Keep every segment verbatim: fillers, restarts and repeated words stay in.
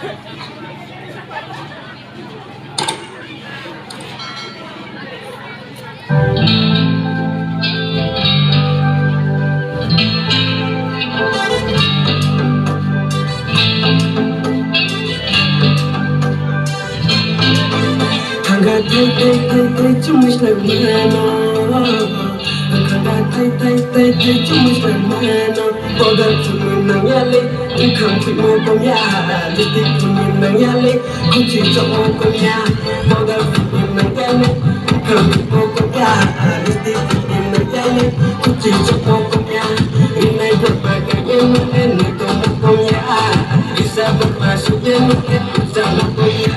Thangka tei tei tei tei chumui slai mano. Thangka tei tei tei tei chumui slai mano. Powder phunui nang ya le, wngkham phunui mo kom ya. Lipstick phunui nang ya le, kuchi chok mo kom ya. Powder phunui nang ya le, wngkham phunui mo kom ya. Lipstick phunui nang ya le, kuchi chok mo kom ya. Rinai bwrba kaiye mo le, nui tong mo kom ya. Isa bwrba sukye mo le, ucha mo kom ya.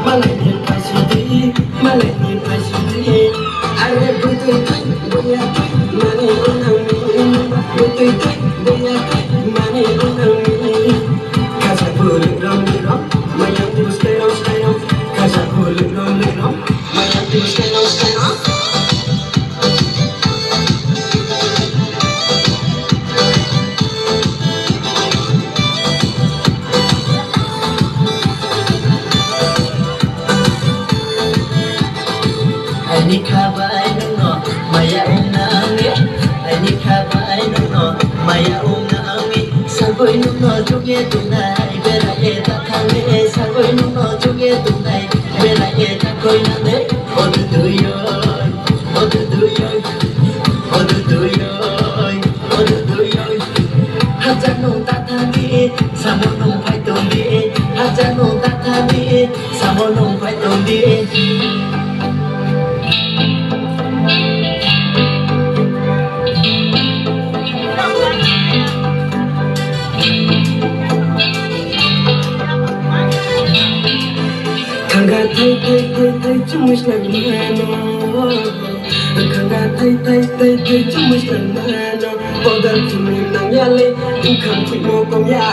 Malai ni paisidi, malai ni paisidi. Are bwtwi twi, bwya twi, mani onang ni. Bwtwi twi, bwya twi, mani onang ni. Kaisa bwlwi rom ni rom, maya tu stay rom, stay rom. Kaisa bwlwi rom ni rom, maya tu stay rom, stay rom. Aini kha bai nwngno maya wngna wngwi, aini kha bai nwngno maya wngna wngwi, sagwi nwngno chukye tongnai, beraye ta thangwi, sagwi nwngno chukye tongnai, beraye ta koinani, o duduyoi, o duduyoi, o duduyoi. Hajano tathani, samono phaitoni, hajano tathani, samono phaitoni. Thangka thai thai thai thai chumui slai mano. Thangka thai thai thai thai chumui slai mano. Powder phunui nang ya le, wngkham phuimo kom ya.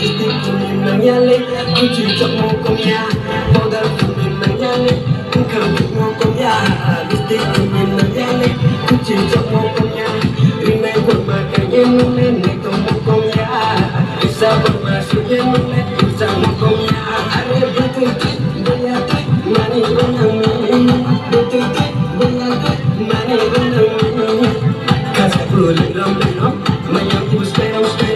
Lipstick phunui nang ya le, kuchi chokmo kom ya. Powder phunui nang ya le, wngkham phuimo kom ya. Lipstick phunui nang ya le, kuchi chokmo kom ya. Rinai bwrma kaiye nung le, nai tongmo kom ya. Risa bwrma sukye nung le, risa mo kom ya. Are bwtwi twi, bwya twi, mani onang ni. Bwtwi twi, bwya twi, mani onang ni. Kaisa bwlwi rom le rom, maya tu stay rom, stay